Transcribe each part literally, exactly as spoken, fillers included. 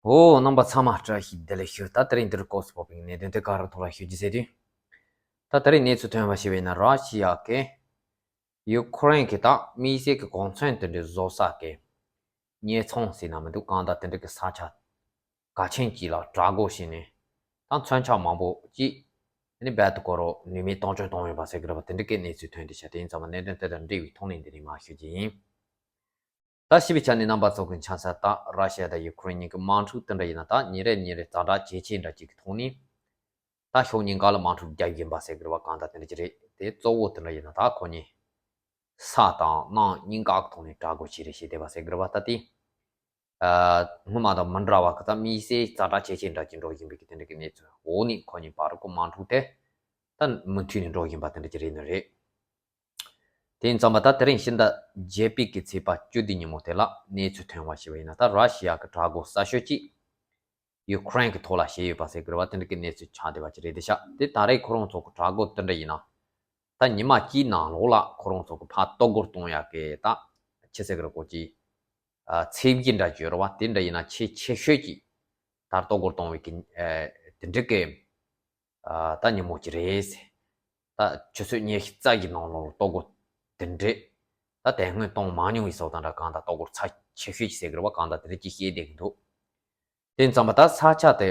འོ། རྣམ་པ་ཚང་མ་བཀྲ་ཤིས་བདེ་ལེགས་ཞུ། ད་དེ་རིང་འདིར་སྐོར་སུ་ཕོག་པའི་གནད་དོན་དེ་ག་རེ་ཐོག་ལ་ཞུ་རྒྱུ་ཟེར་དུས། ད་དེ་རིང་གནས་ཚུལ་ཐོན་པ་ཞིག་ཡིན་ན། ར་ཤི་ཡ་གིས་ཡུ་ཁུ་རེན་གྱི་ད་དམིགས་བསལ་གྱི་གོ་མཚོན་དེ་འདྲའི་བཟོ་ས་གི་ཉེ་ཚང་ཟེར་ན་མི་འདུག་གང་ལྟར་དེ་འདྲ་གི་ས་ཆ་གལ་ཆེན་གཅིག་ལ་དྲག་རྒོལ་བྱས་ནས། ད་མཚོན་ཆ་མང་པོ་ཅིག་ནི་རྦད་དེ་ཁོ་རང་ནུས་མེད་གཏོང་སྤྱོད་བཏང་ཡོད་པ་ཟེར་གི་རེད་པ། དེ་འདྲ་གི་གནས་ཚུལ་ཐོན་བསྡད་ཤག་དེ་ཡིན་ཙང་མ་གནད་དོན་དེ་དང་འབྲེལ་བའི་ཐོག་ནས་འདི་ནས་མར་ཞུ་རྒྱུ་ཡིན། ད་ཞིབ་པའི་ཆ་ནས་རྣམ་པ་ཚོ་གི་ཆ་ས། ད་ར་ཤི་ཡ་དང་ཡུ་ཁུ་རེན་གཉིས་ཀྱི་དམག་འཁྲུག་དེ་འདྲ་ཡིན་ན། ད་ཉིན་རེ་ཉིན་རེ་ཛ་དྲག་ཇེ་ཆེ་འདྲ་ཅིག་གི་ཐོག་ནས། ད་ཕྱོགས་གཉིས་ཀ་ལ་དམག་འཁྲུག་རྒྱག་བཞིན་པ་ཟེར་གི་རེད་པ། གང་ལྟར་དེ་འདྲ་ཅིག་རེད། དེ་གཙོ་བོ་དེ་འདྲ་ཡིན་ན། ད་ཁོ་གཉིས་ས་དང་གནམ་གཉིས་ཀ་གི་ཐོག་ནས་དྲག་རྒོལ་བྱས་རེད་བྱས་བསྡད་པ་ཟེར་གི་རེད་པ། ད་དེ་ཨ་སྔོན་མ་དང་མི་འདྲ་བ་གི་ད་དམིགས་བསལ་ཛ་དྲག་ཇེ་ཆེ་འདྲ་ཅིག་འགྲོ་བཞིན་པའི་གི་དེ་འདྲ་གི་གནས་ཚུལ་འོག་ནས། ཁོ་གཉིས་བར་གི་དམག་འཁྲུག་དེ་ད་མུ་མཐུད་ནས་འགྲོ་བཞིན་པ་དེ་འདྲ་ཅིག་རེད་ནི་རེད། དེ་ཡིན་ཙང་མ་ད་དེ་རིང་ཕྱི་ཟླ་བརྒྱད་པའི་གི་ཚེས་པ་བཅུ་བདུན་ཉིན་མོ་དེ་ལ་གནས་ཚུལ་ཐོན་པ་ཞིག་ཡིན་ན། ད་ར་ཤི་ཡ་གི་དྲག་རྒོལ་གསར་ཤོས་ཅིག་ཡུ་ཁུ་རེན་གི་ཐོག་ལ་བྱས་ཡོད་པ་ཟེར་གི་རེད་པ། དེ་འདྲ་གི་གནས་ཚུལ་ཆགས་བསྡད་པ་ཅིག་རེད་བསྡད་ཤག་དེ་ད་རེས་ཁོ་རང་ཚོ་གི་དྲག་རྒོལ་དེ་འདྲ་ཡིན་ན། ད་ཉི་མ་གཅིག་ནང་ལོགས་ལ་ཁོ་རང་ཚོ་གི་ཕར་གཏོར་རྒོལ་གཏོང་ཡག་གི་ད་ཆི་ཟེར་གི་རེད། ཁོ་ཅིག་ཨ་ཚད་གཞི་འདྲ་ཅིག་ཡོད་རེད་པ། དེ་འདྲ་ཡིན་ན་ཆེས་ཆེ་ཤོས་ཅིག་ད་གཏོར་རྒོལ་གཏོང་བའི་གི་ཨ་དེ་འདྲ་གི་ཨ་ད་ཉིན་མོ་ཅིག་རེད་ཟེར། ད་ཆུ་ཚོད་ཉི་ཤུ་རྩ་བཞི་ནང་ལོགས་ལ་གཏོར་རྒོལ་དེ་འདྲ་ད་དེ་སྔོན་གཏོང་མ་མྱོང་བའི་བཟོ་སྟངས་འདྲ། གང་ལྟར་གཏོར་རྒོལ་ཚད་ཆེ་ཤོས་ཅིག་ཟེར་གི་རེད་པ། གང་ལྟར་དེ་འདྲ་ཅིག་བཤད་བསྡད་གི་འདུག་དེ་ཙམ་པ་ད་ས་ཆ་དེ་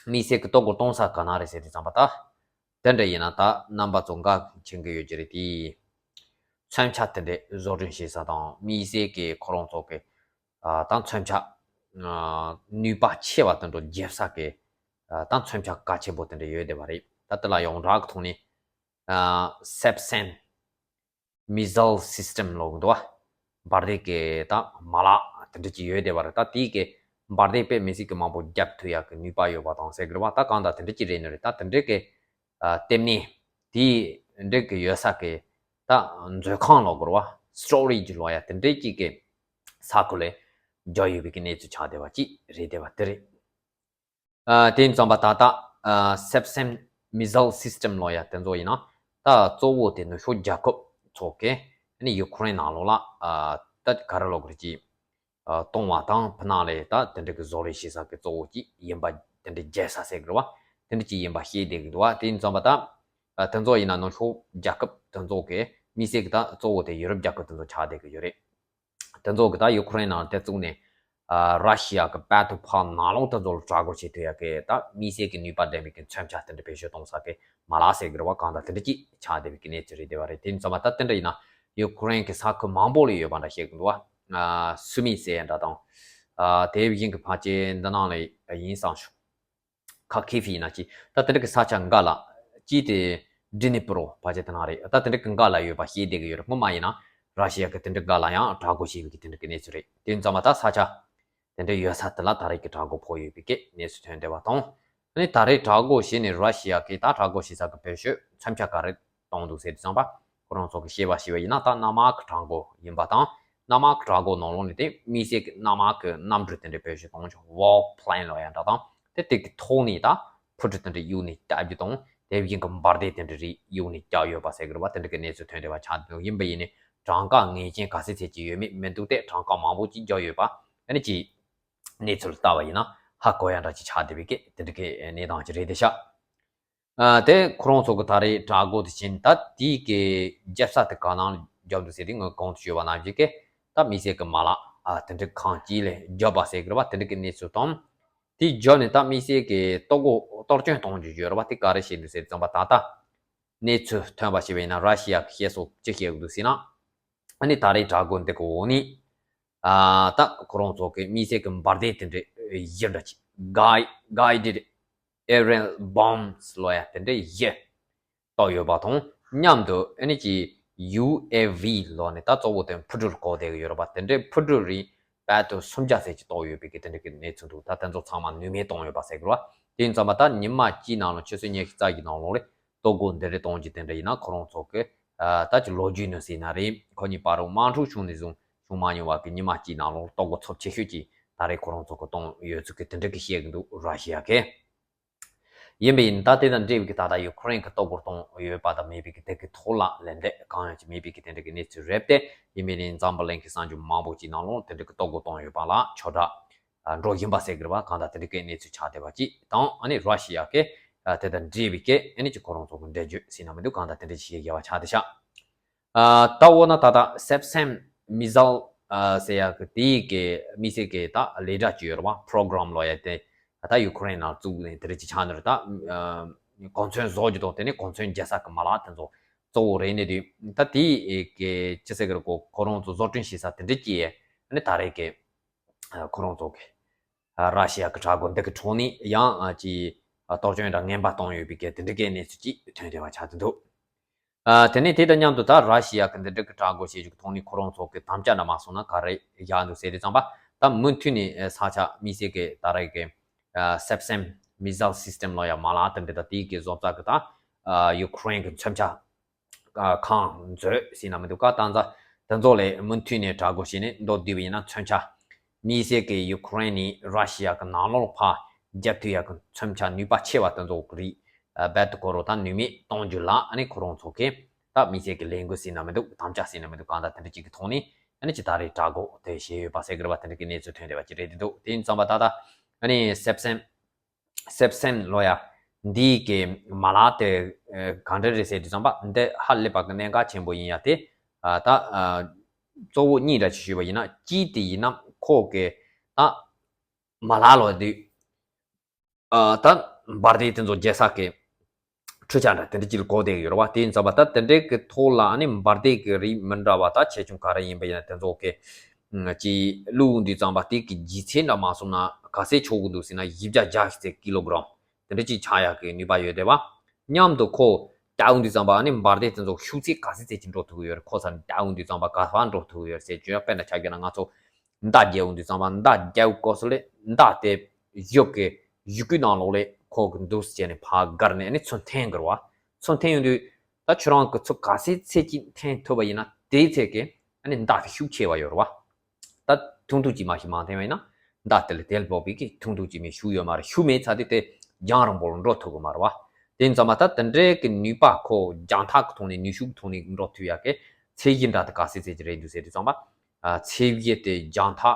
དམིགས་བསལ་གྱི་གཏོར་རྒོལ་གཏོང་ས་ག་ན་རེད་ཟེར་དུས་ཙམ་པ། ད་དེ་འདྲ་ཡིན་ན་ད་རྣམ་པ་ཚོ་འགའ་མཁྱེན་གྱི་ཡོད་ཀྱི་རེད། དེ་མཚོན་ཆ་དེ་འདྲ་བཟོ་སྐྲུན་བྱེད་ས་དང་། དམིགས་བསལ་གྱི་ཁོ་རང་ཚོ་གི་ཨ་ད་མཚོན་ཆ་ཨ་ནུས་པ་ཆེ་བ་དེ་འདྲ་རྒྱབ་ས་གི་ཨ་ད་མཚོན་ཆ་གལ་ཆེན་པོ་དེ་འདྲ་ཡོད་བསྡད་པ་རེད། ད་དེ་ལ་ཡོངས་གྲགས་ཀྱི་ཐོག་ནས་ཨ་སེབ་སན་མི་སིལ་སི་སི་ཊེམ་ལབ་ཀྱི་འདུག་པ། འབར་མདེལ་གྱི་ད་མ་ལག་དེ་འདྲ་ཅིག་ཡོད་བསྡད་པ་རེད། ད་དེའི་གི་འབར་མདེལ་དཔེ་མི་སྲིད་ཀྱི་མང་པོ་རྒྱབ་ཐུབ་ཡག་གི་ནུས་པ་ཡོད་པ་དང་ཟེར་གི་རེད་པ། ད་གང་ལྟར་དེ་འདྲ་ཅིག་རེད་ནི་རེད། ད་དེ་འདྲ་གི་ཨ་ལྟེ་གནས་དེ་འདྲ་གི་ཡོད་ས་གི་ད་མཛོད་ཁང་ལབ་དགོས་རེད་པ། སི་ཊོ་རེཇ་ལབ་ཡག་དེ་འདྲ་ཅིག་གི་ས་ཁུལ་ལ་འབྱོར་ཡོད་པའི་གི་གནས་ཚུལ་ཆགས་བསྡད་པ་ཅིག་རེད་བསྡད་པ་དེ་རེད། ཨ་དེ་ཙམ་པ་ད་ལྟ་ཨ་སེབ་སན་མི་སིལ་སི་སི་ཊེམ་ལབ་ཡག་དེ་ཚོ་ཡིན་ན། ད་གཙོ་བོ་དེ་ནུབ་ཕྱོགས་རྒྱལ་ཁབ་ཚོ་གིས་ཨ་ནི་ཡུ་ཁུ་རེན་ནང་ལོགས་ལ་ཨ་ད་ག་རེ་ལབ་དགོས་རེད། ཅིག་ཨ་གཏོང་བ་དང་ཕུ་ནང་ལ་ད་དེ་འདྲ་གི་བཟོ་ལས་བྱེད་ས་གི་གཙོ་བོ་ཅིག་ཡིན་པ། དེ་འདྲ་རྒྱལ་ས་ཟེར་གི་རེད་པ། དེ་འདྲ་ཅིག་ཡིན་པ་ཤེས་བསྡད་གི་འདུག་པ། དེ་ཙམ་པ་ད་ཨ་དེ་ཚོ་ཡིན་ན་ནུབ་ཕྱོགས་རྒྱལ་ཁབ་དེ་ཚོ་གི་དམིགས་བསལ་གི་ད་གཙོ་བོ་དེ་ཡུ་རོབ་རྒྱལ་ཁབ་དེ་ཚོ་ཆགས་བསྡད་གི་ཡོད་རེད། དེ་ཚོ་གི་ད་ཡུ་ཁུ་རེན་ནང་དེ་བཙུགས་ནས་ཨ་ར་ཤི་ཡ་གི་དཔལ་འབྱོར་ཕར་ནང་ལོགས་དེ་ཚོ་ལ་དྲག་རྒོལ་བྱེད་ཐུབ་ཡག་གི་ད་དམིགས་བསལ་གི་ནུས་པ་ལྡན་པའི་གི་མཚོན་ཆ་དེ་འདྲ་བེད་སྤྱོད་གཏོང་ས་གི་མ་ལག་ཟེར་གི་རེད་པ། གང་ལྟར་དེ་འདྲ་ཅིག་ཆགས་བསྡད་པའི་གི་གནས་ཚུལ་རེད་བསྡད་པ་རེད། དེ་ཙམ་པ་ད་དེ་འདྲ་ཡིན་ན་ཡུ་ཁུ་རེན་གི་ས་ཁུལ་མང་པོ་ལ་ཡོད་པ་འདྲ་བཤད་གི་འདུག་པ། ཨ་སུ་མི་ཟེར་ཡག་འདྲ་དང་། ཨ་དེ་བཞིན་གི་ཕལ་ཆེར་འདི་ནང་ལ་ཡིན་བསམ་བྱུང་། ཁ་ཁེ་ཕི་ཡིན་ན་ཅི། ད་དེ་འདྲ་གི་ས་ཆ་འགའ་ལ། ཅི་སྟེ་ཌི་ནི་པྲོ་ཕལ་ཆེར་དེ་ན་རེད། ད་དེ་འདྲ་གི་འགའ་ལ་ཡོད་པ་ཤེས་བསྡད་གི་ཡོད་རེད། སྔོན་མ་ཡིན་ན་ར་ཤི་ཡ་གི་དེ་འདྲ་འགའ་ལ་ཡང་དྲག་རྒོལ་བྱས་པའི་གི་དེ་འདྲ་གི་གནས་ཚུལ་རེད། དེ་ཙམ་པ་ད་ས་ཆ་དེ་འདྲ་ཡོད་ས་དེ་ལ་ད་རེས་ཀྱི་དྲག་རྒོལ་ཕོག་ཡོད་པའི་གི་གནས་ཚུལ་ཐོན་བསྡད་པ་དང་། ཨ་ནི་ད་རེས་དྲག་རྒོལ་བྱས་ནས་ར་ཤི་ཡ་གི་ད་དྲག་རྒོལ་བྱེད་ས་གི་བེད་སྤྱོད་མཚོན་ཆ་ག་རེ་གཏོང་འདུག་ཟེར་དུས་ཙམ་པ། ཁོ་རང་ཚོ་གི་བཤད་པ་ཞིག་ཡིན་ན། ད་གནམ་དམག་གི་དྲག་རྒོལ་ཡིན་པ་དང་། གནམ་དམག་གི་དྲག་རྒོལ་ནང་ལོགས་ནས་དེ་དམིགས་བསལ་གི་གནམ་དམག་གི་གནམ་གྲུ་དེ་འདྲ་བེད་སྤྱོད་གཏོང་ཆོག་ཝར་པི་ལེན་ལབ་ཡག་འདྲ་དང་། དེ་དེ་གི་ཐོག་ནས་ད་འཕུར་གྲུ་དེ་འདྲ་གཡུག་ནས་བརྒྱབ་རྒྱུ་དང་། དེ་བཞིན་གི་འབར་མདེལ་དེ་འདྲ་རེ་གཡུག་ནས་བརྒྱབ་ཡོད་པ་ཟེར་གི་རེད་པ། དེ་འདྲ་གི་གནས་ཚུལ་ཐོན་བསྡད་པ་ཆགས་འདུག་ཡིན་པ་ཡིན་ནའི་གྲངས་ཀ་ངེས་ཅན་ག་ཚད་ཚད་ཅིག་ཡོད་མེད་མི་འདུག་སྟེ། གྲངས་ཀ་མང་པོ་ཅིག་བརྒྱབ་ཡོད་པ། ཨ་ནི་ཅིག་གནས་ཚུལ་ལྟ་བ་ཡིན་ན་ཧ་གོ་ཡག་འདྲ་ཅིག་ཆགས་བསྡད་པའི་གི་དེ་འདྲ་གི་གནས་སྟངས་ཅིག་རེད་བསྡད་ཤག་ཨ་དེ་ཁོ་རང་ཚོ་གི་ད་རེས་དྲག་རྒོལ་དེ་བྱས་ནས། ད་དེའི་གི་རྒྱབ་ས་དེ་ག་ནང་བརྒྱབ་འདུག་ཟེར་དུས། ངས་གོང་དུ་ཞུས་པ་ནང་བཞིན་གི་ད་དམིགས་བསལ་གི་མ་ལག་ཨ་དེ་འདྲ་ཁང་གཅིག་ལ་བརྒྱབ་པ་ཟེར་གི་རེད་པ། དེ་འདྲ་གི་གནས་ཚུལ་དང་། དེ་བརྒྱབ་ནས་ད་དམིགས་བསལ་གི་གཏོར་རྒོལ་གཏོར་སྐྱོན་གཏོང་རྒྱུ་ཡོད་རེད་པ། དེ་ག་རེ་བྱས་འདུག་ཟེར་དུས་ཙམ་པ། ད་ལྟ་གནས་ཚུལ་ཐོན་པ་ཞིག་ཡིན་ན། ར་ཤི་ཡ་གི་བཤད་སྲོལ་ཅི་བཤད་གི་འདུག་ཟེར་ན། ཨ་ནི་ད་རེས་དྲག་རྒོལ་འདི་གི་འོག་ནས་ཨ་ད་ཁོ་རང་ཚོ་གི་དམིགས་བསལ་གི་འབར་མདེལ་དེ་འདྲ་བཞི་འདྲ་ཅིག་གྷའི་གྷའི་ཌེཌ་ཨེ་རི་ཡལ་བྷོམ་སི་ལབ་ཡག་དེ་འདྲ་བཞི་བཏང་ཡོད་པ་དང་། མཉམ་དུ་ཨ་ནི་ཅིག་ཡུ་ཨེ་ཝི་ལབ་ནས་ད་གཙོ་བོ་དེ་འཕུར་གྲུ་ལ་གོ་བསྡད་ཀྱི་ཡོད་རེད་པ། དེ་འདྲའི་འཕུར་གྲུ་རིགས་བར་དུ་སུམ་བརྒྱ་ཙམ་ཅིག་བཏང་ཡོད་པའི་གི་དེ་འདྲ་གི་གནས་ཚུལ་འདུག་ད་དེ་ཚོ་ཚང་མ་ནུས་མེད་བཏང་ཡོད་པ་ཟེར་གི་རེད་པ། དེ་ཡིན་ཙམ་པ་ད་ཉི་མ་གཅིག་ནང་ལ་ཆུ་ཚོད་ཉི་ཤུ་རྩ་བཞི་ནང་ལོགས་ལ་གཏོར་རྒོལ་འདི་འདྲ་གཏོང་རྒྱུ་དེ་འདྲ་ཡིན་ན། ཁོ་རང་ཚོ་གི་ཨ་ད་ཅིག་ལོ་རྒྱུས་ནང་ཟེར་ན་རེད། ཁོ་གཉིས་བར་དུ་དམག་འཁྲུག་བྱུང་ནས་བཟུང་བྱུང་མ་མྱོང་བ་གི་ཉི་མ་གཅིག་ནང་ལོགས་གཏོར་རྒོལ་ཚབས་ཆེ་ཤོས་ཅིག་ད་རེས་ཁོ་རང་ཚོ་གི་གཏོང་ཡོད་ཚུལ་གི་དེ་འདྲ་གི་བཤད་གི་འདུག་ར་ཤི་ཡ་གིས། ཡིན་པ་ཡིན་ད་དེ་དང་འབྲེལ་བའི་གི་ད་ལྟ་ཡུ་ཁུ་རེན་གི་གཏོར་རྒོལ་གཏོང་ཡོད་པ་དང་མེད་པའི་གི་དེ་གི་ཐོག་ལ་ལན་འདེབས་གང་ཡང་ཅིག་མེད་པའི་གི་དེ་འདྲ་གི་གནས་ཚུལ་རེད་དེ། ཡིན་པ་ཡིན་འཛམ་བུ་གླིང་གི་གསར་འགྱུར་མང་པོ་ཅིག་ནང་ལོགས་དེ་འདྲ་གི་གཏོར་རྒོལ་གཏོང་ཡོད་པ་ལ་ཁྱབ་བསྒྲགས་ འགྲོ་བཞིན་པ་ཟེར་གི་རེད་བ། གང་ལྟར་དེ་འདྲའི་གི་གནས་ཚུལ་ཆགས་བསྡད་པ་ཅིག་དང་། ཨ་ནི་ར་ཤི་ཡ་གི་དེ་དང་འབྲེལ་བའི་གི་ཨ་ནི་ཅིག་ཁོ་རང་ཚོ་གི་འགྲེལ་བརྗོད་ཟེར་ན་མི་འདུག་གང་ལྟར་དེ་འདྲ་ཞིག་བྱས་ཡོད་པ་ཆགས་བསྡད་ཤག་ད་འོ་ན་ད་ལྟ་སེབ་སེམ་མི་ཟལ་ཟེར་ཡག་གི་དེའི་གི་དམིགས་བསལ་གི་ད་ལས་གྲྭ་ཅིག་ཡོད་རེད་བ། པོ་རོ་གྷ་རམ་ལབ་ཡག་དེ་ད་ཡུ་ཁུ་རེན་ནང་བཙུགས་ནས་དེ་འདྲ་ཅིག་ཆགས་ནི་རེད། ད་གོ་མཚོན་བཟོ་རྒྱུ་དང་དེ་ནས་གོ་མཚོན་རྒྱག་ས་གི་མ་ལག་དེ་ཚོ་གཙོ་བོ་རེད་ནས་དུས། ད་དེའི་གི་ཅི་ཟེར་གི་རེད་གོ་ཁོ་རང་ཚོ་བཟོ་སྐྲུན་བྱེད་ས་དེ་འདྲ་ཅིག་ཨ་ནི་ད་རེས་གི་ཁོ་རང་ཚོ་གི་ར་ཤི་ཡ་གི་དྲག་པོ་འདི་གི་ཁྲོད་ནས་ཡང་ཅིག་གཏོར་སྐྱོན་དང་ངན་པ་བཏང་ཡོད་པའི་གི་དེ་འདྲ་གི་གནས་ཚུལ་ཅིག་ཐོན་བསྡད་པ་ཆགས་ཀྱི་འདུག་ཨ། དེ་ནས་དེ་དང་མཉམ་དུ་ད་ར་ཤི་ཡ་གི་འདི་འདྲ་གི་དྲག་པོ་བྱེད་རྒྱུ་གི་ཐོག་ནས་ཁོ་རང་ཚོ་གི་དམ་བཅའ་འདྲ་མ་སོང་ན་ག་རེ་བཞག་འདུག་ཟེར་དུས་ཙམ་པ། ད་མུ་མཐུད་ནས་ས་ཆ་དམིགས་བསལ་གི་ད་རེས་གི་སེབ་སེམ་མི་ཟལ་སིས་ཊེམ་ལབ་ཡག་མ་ལག་དེ་འདྲ་དང་དེའི་གི་བཟོ་ལྟ་གི་ད་ཡུ་ཁུ་རེན་གི་མཚོན་ཆ་ཁང་མཛོད་ཟེར་ན་མི་འདུག་ག་ད་ཚ་དེ་ཚོ་ལས་མུ་མཐུད་ནས་དྲག་པོ་བྱས་ནས་མདོར་བསྡུས་པ་ཡིན་ན། མཚོན་ཆ་དམིགས་བསལ་གི་ཡུ་ཁུ་རེན་ནས་ར་ཤི་ཡ་གི་ནང་ལོགས་ཕར་རྒྱབ་ཐུབ་ཡག་གི་མཚོན་ཆ་ནུས་པ་ཆེ་བ་དེ་ཚོ་གི་རིགས་རྦད་དེ་ཁོ་རང་ད་ནུས་མེད་གཏོང་རྒྱུ་ལ་ཨ་ནི་ཁོ་རང་ཚོ་གི་ད་དམིགས་བསལ་གི་ལས་འགུལ་ཟེར་ན་མི་འདུག་དམ་བཅའ་ཟེར་ན་མི་འདུག་གང་ལྟར་དེ་འདྲ་ཅིག་གི་ཐོག་ནས་ཨ་ནི་ཅིག་ད་རེས་དྲག་པོ་དེ་བྱས་ཡོད་པ་ཟེར་གི་རེད་བ། དེ་འདྲ་གི་གནས་ཚུལ་ཐོན་བསྡད་པ་ཅིག་རེད་འདུག་དེ་ཡིན་ཙམ་པ་ད་ལྟ་ཨ་ནི་སེབ་སེམ་སེབ་སེམ་ལབ་ཡག་འདིའི་གི་མ་ལག་དེ་ག་འདྲ་རེད་ཟེར་དུས་ཙམ་པ། འདི་ཧ་ལས་པ་གི་གནད་འགག་ཆེན་པོ་ཡིན་ཡག་དེ་ད་གཙོ་བོ་གཉིས་འདྲ་ཅིག་ཞུས་པ་ཡིན་ན། གཅིག་དེ་ཡིན་ན་ཁོ་གི་ད་མ་ལག་ལོ་དུས་ད་འབར་མདེལ་དེ་ཚོ་རྒྱག་ས་གི་འཕྲུལ་ཆས་འདྲ་དེ་འདྲ་ཅིག་ལ་གོ་བསྡད་ཡོད་རེད་བ། དེ་ཡིན་ཙམ་པ་ད་དེ་འདྲའི་གི་ཐོག་ལ་ཨ་ནི་འབར་མདེལ་གི་རིགས་མི་འདྲ་བ་ད་ཆེ་ཆུང་ག་རེ་ཡིན་པ་ཡིན་ན་དེ་ཚོ་གི་ཅིག་བླུགས་འོང་དུས་ཙམ་པ་དེ་གི་ལྗིད་ཚད་འདྲ་མ་སོང་ན་ག་ཚད་ཆགས་ཀྱི་འདུག་ཟེར་ན། བཞི་བརྒྱ་བརྒྱད་ཅུ་ཙམ་ཀི་ལོ་གྷ་རམ་དེ་འདྲ་ཅིག་ཆགས་ཡག་གི་ནུས་པ་ཡོད་བསྡད་པ། མཉམ་དུ་ཁོ་རྒྱག་འོང་དུས་ཙམ་པ་ཨ་ནི་འབར་མདེལ་དེ་ཚོ་ཤུགས་ཚད་ག་ཚད་ཙམ་ཅིག་འགྲོ་ཐུབ་ཀྱི་ཡོད་རེད། ཁོ་ས་རྒྱག་འོང་དུས་ཙམ་པ་ག་པར་འགྲོ་ཐུབ་ཀྱི་ཡོད་རེད་ཟེར་བརྗོད་ཡག་དཔེར་ན་ཆ་བཞག་ན་ང་ཚོ་མདའ་རྒྱག་འོང་དུས་ཙམ་པ་མདའ་རྒྱག་སྐབས་སུ་ལས་མདའ་དེ་གཞོགས་གི་གཞུ་གུའི་ནང་ལོགས་ལས་ཁོ་གི་འདུག་སེ་བྱས་ནས་ཕར་བཀར་ནས་ཨ་ནི་ཚུར་འཐེན་དགོས་རེད་བ། ཚུར་འཐེན་ཡོང་དུས་ད་ཁྱོད་རང་གི་ཚུར་ག་ཚད་ཚད་ཅིག་འཐེན་ཐུབ་པ་ཡིན་ན་དེའི་ཚད་ཀྱི་ཨ་ནི་མདའ་དེ་ཤུགས་ཆེ་བ་ཡོད་རེད་བ། ད་ཐུང་ཐུང་ཅིག་མ་ཞིག་མ་འཐེན་པ་ཡིན་ན་མདའ་དེ་ལ་དལ་འབབ་པའི་གི་ཐུང་ཐུང་ཅིག་མིན་ཤུགས་ཡོད་མ་རེད། ཤུགས་མེད་ཚར་དུས་དེ་རྒྱང་རིང་པོ་ལ་འགྲོ་ཐུབ་ཀྱི་མ་རེད་བ། དེ་ཡིན་ཙང་མ་ད་དེ་འདྲའི་གི་ནུས་པ་ཁོ་རྒྱང་ཐག་གི་ཐོག་ནས་ནུས་ཤུགས་ཀྱི་ཐོག་ནས་འགྲོ་ཐུབ་ཡག་གི་ཚད་གཞི་འདྲ་དེ་ག་ཚད་ཚད་ཅིག་རེད་འདུག་ཟེར་དུས་ཙམ་པ། ཚད་གཞི་དེ་རྒྱང་ཐག་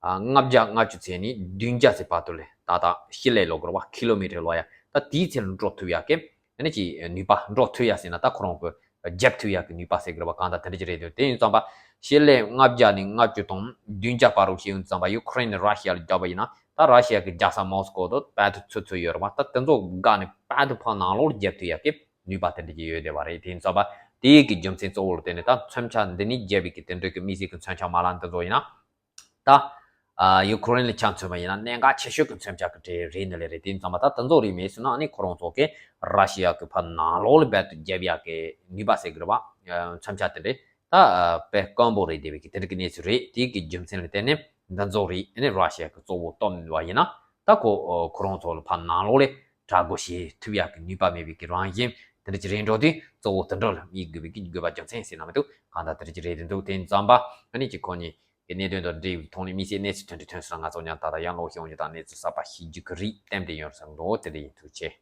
ལྔ་བརྒྱ་ལྔ་བཅུ་ཚད་ནས་བདུན་བརྒྱ་ཚད་བར་དུ་ལས་ད་ལྟ་ཤི་ལེ་ལབ་དགོས་རེད་བ། ཀི་ལོ་མི་ཊར་ལབ་ཡག་ད་དེའི་ཚད་ལ་འགྲོ་ཐུབ་ཡག་གི་ཨ་ནི་ཅིག་ནུས་པ། འགྲོ་ཐུབ་ཡག་ཟེར་ན་ད་ཁོ་རང་གི་རྒྱབ་ཐུབ་ཡག་གི་ནུས་པ་ཟེར་གི་རེད་བ། གང་ལྟར་དེ་འདྲ་ཅིག་རེད་འདུག་དེ་ཡིན་ཙང་པ་ཤི་ལེ་ལྔ་བརྒྱ་ནས་ལྔ་བཅུ་དང་བདུན་བརྒྱ་བར་དུ་བྱས་ཡོང་ཙང་པ་ཡུ་ཁུ་རེན་ནས་ར་ཤི་ཡ་ལ་རྒྱག་པ་ཡིན་ན་ད་ར་ཤི་ཡ་གི་རྒྱག་ས་མོ་སི་ཀོ་དང་བར་དུ་ཚུད་ཚུད་ཡོད་རེད་བ། ད་དེ་ཚོ་བཀག་ནས་བར་དུ་ཕར་ནང་ལོགས་ལ་རྒྱབ་ཐུབ་ཡག་གི་ནུས་པ་དེ་འདྲ་ཅིག་ཡོད་བསྡད་པ་རེད། དེ་ཡིན་ཙང་པ་དེའི་གི་རྒྱུ་མཚན་གཙོ་བོ་ལ་བརྟེན་ནས་ད་མཚོན་ཆ་འདི་ནས་རྒྱབ་པའི་གི་དེ་འདྲ་གི་དམིགས་བསལ་གི་མཚོན་ཆ་མ་ལག་འདི་ཚོ་ཡིན་ན། ད། ཨ། ཡུ་ཁུ་རེན་ལ་ཆ་མཚོན་པ་ཡིན་ན་གནད་འགག་ཆེ་ཤོས་ཀྱི་མཚོན་ཆ་གི་གྲས་རེད་ནི་ལས་རེད། དེ་ཡིན་ཙང་མ་ད་དེ་ཚོ་རིགས་མེད་སོང་ན་ཨ་ནི་ཁོ་རང་ཚོ་གི་ར་ཤི་ཡ་གི་ཕར་ནང་ལོགས་ལ་རྦད་དེ་རྒྱབ་ཡག་གི་ནུས་པ་ཟེར་གི་རེད་བ། ཨ། མཚོན་ཆ་དེ་འདྲས་ད་ཨ། དཔེ་དཀོན་པོ་རེད་བསྡད་པའི་གི་དེ་འདྲ་གི་གནས་ཚུལ་རེད། དེའི་གི་རྒྱུ་མཚན་ལ་བརྟེན་ནས་འདི་ཚོ་རིགས་ཨ་ནི་ར་ཤི་ཡ་གི་གཙོ་བོ་བཏོན་པ་ཡིན་ན་ད་ཁོ་ཁོ་རང་ཚོ་ལ་ཕར་ནང་ལོགས་ལ་དྲག་རྒོལ་བྱེད་ཐུབ་ཡག་གི་ནུས་པ་མེད་པའི་གི་རང་བཞིན་དེ་འདྲ་ཅིག་རེད་འགྲོ་དུས་གཙོ་བོ་དེ་འདྲ་ལ་དམིགས་དགོས་པའི་གི་དགོས་པ་རྒྱུ་མཚན་ཟེར་ན་མི་འདུག་གང་ལྟར་དེ་འདྲ་ཅིག་རེད་འདུག་དེ་ཡིན་ཙང་པ་ཨ་ནི་ཅིག་ཁོ་གཉིས། གནད་དོན་དང་འབྲེལ་བའི་ཐོག་ནས་དམིགས་བསལ་གནས་ཚུལ་ཐོན་འདྲ་ཐོན་སོང་ན་ང་ཚོ་མཉམ་དུ་ད་ལྟ་ཡང་ལོག་ཤོང་རྒྱུ་དང་གནས་ཚུལ་གསར་པ་ཤེས་རྒྱུ་གི་རེད། ཏན་ཏན་ཡོང་བསམ་འདུག་དེ་འདྲ་ཡིན། ཐུགས་རྗེ་ཆེ།